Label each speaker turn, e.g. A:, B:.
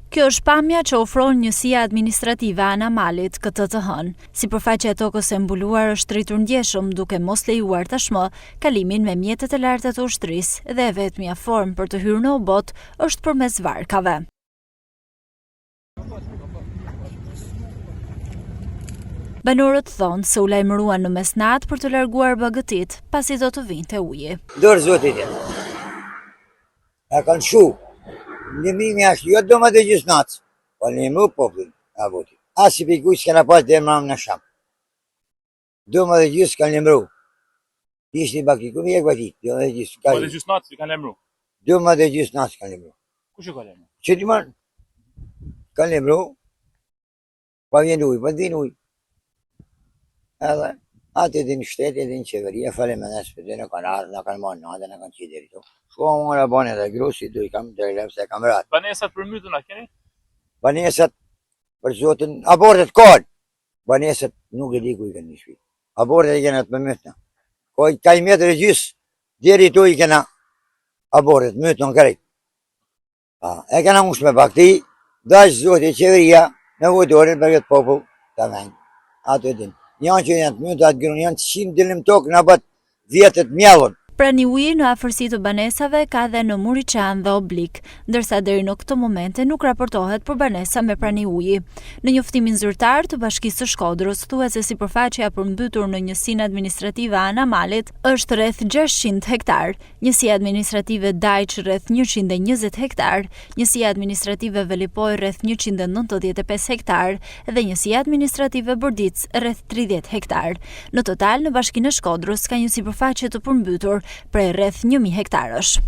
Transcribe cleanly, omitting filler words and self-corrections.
A: Kjo është pamja që ofron njësia administrative Ana Malit këtë të hënë. Sipërfaqja e tokës e mbuluar është rritur ndjeshëm, duke mos lejuar tashmë kalimin me mjete të larta të ushtrisë dhe e vetmja formë për të hyrë në Obot është përmes varkave. Banorët thonë se u lajmëruan në mesnatë për të larguar bagëtitë, pasi do të vinte uji.
B: Dorë zotit E kanë shu, një mimi ashtë, jo do më dhe gjysë natë, po në një popullin, a voti. Asi për kujtë s'kena pas dhe mram në sham. Do më dhe gjysë kanë lajmëru. Ishte i baki, ku mi e gëti, do më dhe gjysë.
C: Do më dhe gjysë natë kanë lajmëru.
B: Do më dhe gjysë natë kanë lajmëru.
C: Kush e ka lajmëru?
B: Që ti marrë? Kanë lajmëru, Pa vjen ujë, pa vjen ujë. Edhe, atë e din shteti, e din qeveria, faleminderit për dhe në kanë ardhë, në kanë marrë në dhe në kanë qitë deri këtu. Shko unë e bane dhe gru, si du i kam dhe lem se kam ratë.
C: Banesat përmbytën a keni?
B: Banesat, për zotin, abortet kanë. Banesat nuk e di ku i kanë një shpi. Abortet i kena të përmbytna. Ko i ka i metër e gjysë, deri tu i kena abortet, mytën krejt. A, e kena mush me bakti, dash zoti qeveria, me vudorën për këtë popull të vend. Atë e din. Janë që janë të mytë, atë grun, janë të qimë dilim tokë në bët vjetët mjellën.
A: Prani uji në afërsi të banesave ka dhe në Muriqan dhe Oblik, ndërsa deri në këto momente nuk raportohet për banesa me prani uji. Në njoftimin zyrtar të Bashkisë së Shkodrës thuhet se sipërfaqja e përmbytur në njësinë administrative Ana Malit është rreth 600 hektarë, Njësia administrative Dajç rreth 120 hektarë, Njësia administrative Velipojë rreth 195 hektarë dhe Njësia administrative Bërdicë rreth 30 hektarë. Në total, në Bashkinë e Shkodrës ka një sipërfaqe të përmbytur prej rreth 1000 hektarësh.